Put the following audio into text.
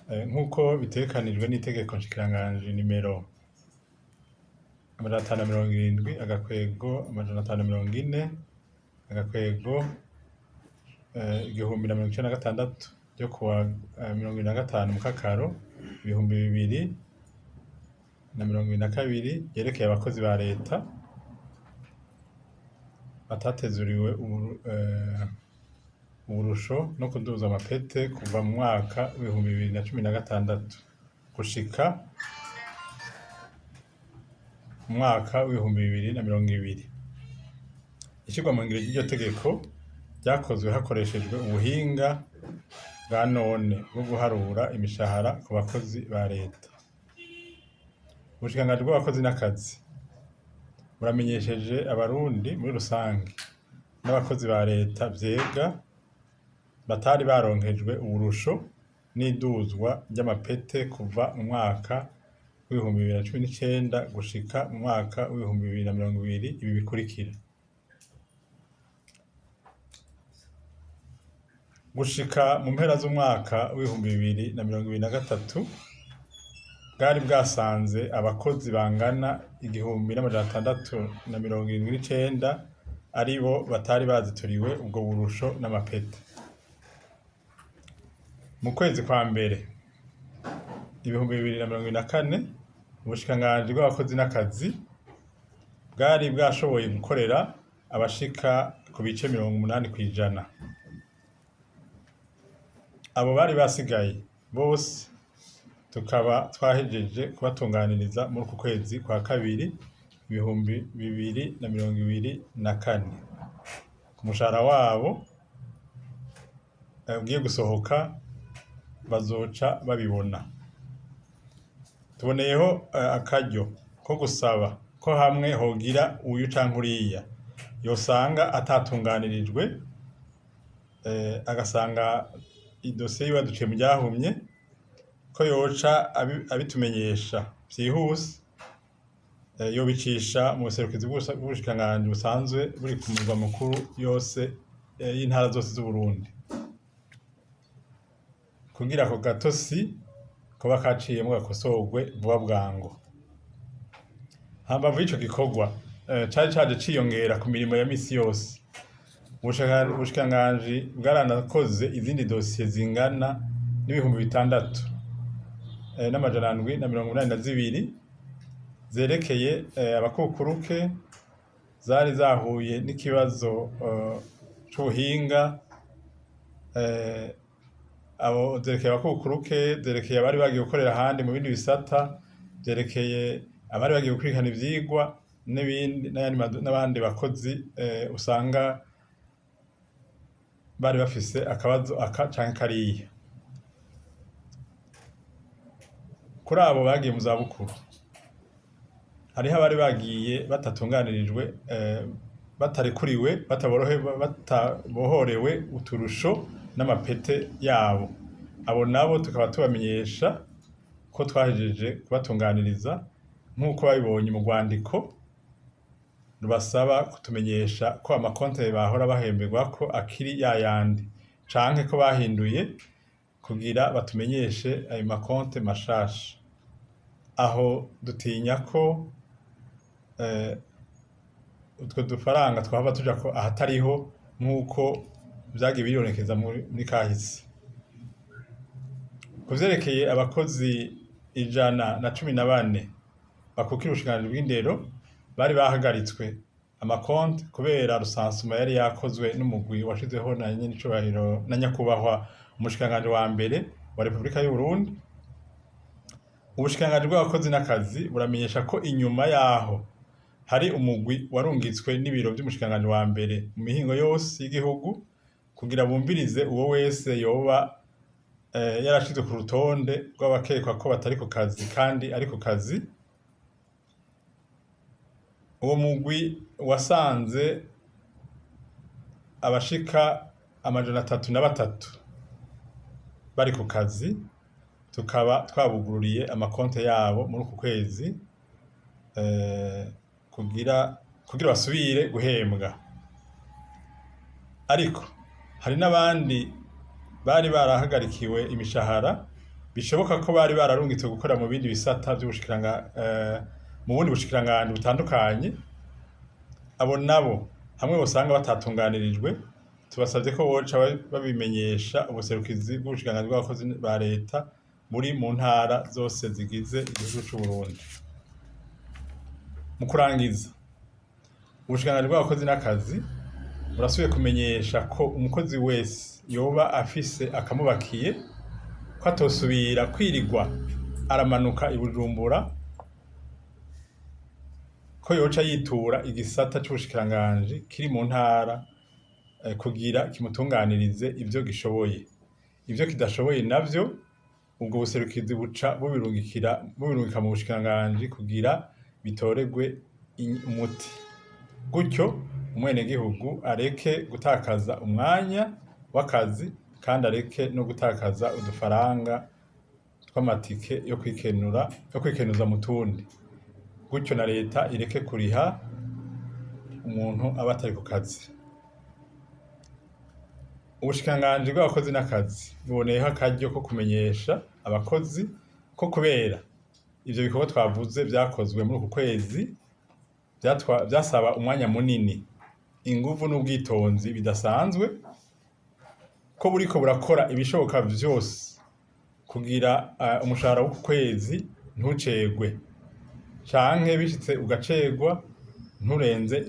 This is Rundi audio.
Nk'uko bitegekanijwe n'itegeko nshikiranganji nimero 570/540 1096 ryo kuwa 25 Mukakaro 2022 ryerekeye abakozi ba leta batatezuriwe uburusho no kuduza amapete kuva mu mwaka w'2016 gushika mu mwaka w'2020. Ishirwa mu ngiro ry'iryo tegeko ryakozwe hakoreshejwe ubuhinga bwa none bwo guharura imishahara ku bakozi ba leta. Ubushikiranganji bw'abakozi n'akazi buramenyesheje Abarundi muri rusange n'abakozi ba leta vyega batari baronkejwe uburusho n'iduzwa ry'amapete kuva mu mwaka w'2019 gushika mu mwaka w'2020 ibi bikurikira: Gushika mu mpera z'umwaka w'2023 bwari bwasanze abakozi bangana 1679 aribo batari bazituriwe ubwo burusho n'amapete. Mu kwezi kwa mbere 2024 ubushikiranganji bw'abakozi n'akazi bwari bwashoboye gukorera abashika ku bice 80%. Abo bari basigaye bose tukaba twahejeje kubatunganiriza muri uku kwezi kwa kabiri 2024. Ku mushahara wabo ugiye gusohoka bazoca babibona. Tuboneyeho akaryo ko gusaba ko hamwe hogira uyu canke uriya yosanga atatunganirijwe, agasanga idosiye yiwe yaduciye mu ryahumye, ko yoca abitumenyesha vyihuse, yobicisha mu buserukizi bw'ubushikiranganji busanzwe buri ku murwa mukuru yose y'intara zose z'Uburundi, kugira ako gatosi koba kaciyemwo gakosorwe vuba bwango. Hambavu y'ico gikorwa cari caje ciyongera ku mirimo ya misi yose, ubushikiranganji bwaranakoze izindi dosiye zingana n'6782 zerekeye abakukuruke zari zahuye n'ikibazo c'ubuhinga, abo zerekeye abakukuruke, zerekeye abari bagiye gukorera ahandi mu bindi bisata, zerekeye abari bagiye gukurikirana ivyigwa n'ibindi n'abandi bakozi usanga bari bafise akabazo aka canke kariya. Kuri abo bagiye mu zabukuru, hariho abari bagiye batatunganirijwe, batarekuriwe, batabohorewe uturusho n'amapete yabo. Abo nabo tukaba tubamenyesha ko twahejeje kubatunganiriza nk'uko babibonye mu rwandiko rubasaba kutumenyesha ko amakonte bahora bahemberwako akiri yayandi canke ko bahinduye kugira batumenyeshe ayo makonte mashasha. Aho dutinya ko utwo dufaranga twahava tuja ko ahatariho nk'uko vyagiye biribonekeza muri kahise. Ku vyerekeye abakozi 114 bakukira ubushikiranganji bw'indero bari bahagaritswe amakonte kubera rusansuma yari yakozwe n'umugwi washizweho na nyenicubahiro na nyakubahwa umushikiranganji wa mbere wa Repubulika y'Uburundi, ubushikiranganji bw'abakozi n'akazi buramenyesha ko inyuma yaho hari umugwi warungitswe n'ibiro vy'umushikiranganji wa mbere mu mihingo yose y'igihugu kugira bumvirize uwo wese yoba yarashizwe ku rutonde rw'abakekwa ko batari ku kazi kandi ari ku kazi. Uwo mugwi wasanze abashika 303 bari ku kazi, tukaba twabugururiye amakonte yabo muri uku kwezi kugira basubire guhembwa. Ariko hari n'abandi bari barahagarikiwe imishahara bishoboka ko bari bararungitswe gukora mu bindi bisata mu bundi bushikiranganji butandukanye, abo nabo hamwe bosanga batatunganirijwe, tubasavye ko boca babimenyesha ubuserukizi bw'ubushikiranganji bw'abakozi ba leta buri mu ntara zose zigize igihugu c'Uburundi. Mu kurangiza, ubushikiranganji bw'abakozi n'akazi burasubiye kumenyesha ko umukozi wese yoba afise akamubakiye ko atosubira kwirigwa aramanuka i Bujumbura, ko yoca yitura igisata c'ubushikiranganji kiri mu ntara kugira kimutunganirize ivyo gishoboye. Ivyo kidashoboye navyo, ubwo buserukizi buca bubirungika mu bushikiranganji kugira bitoregwe umuti. Gutyo umwenegihugu areke gutakaza umwanya w'akazi kandi areke no gutakaza udufaranga tw'amatike yo kwikenura, yo kwikenuza mu tundi. Gutyo na leta ireke kuriha umuntu aba atari ku kazi. Ubushikiranganji bw'abakozi n'akazi buboneyeho akaryo ko kumenyesha abakozi ko kubera ivyo bikorwa twavuze vyakozwe muri uku kwezi vyasaba umwanya munini, inguvu n'ubwitonzi bidasanzwe, ko buriko burakora ibishoboka vyose kugira umushahara w'uku kwezi ntucegwe, canke bishitse ugacegwa nturenze.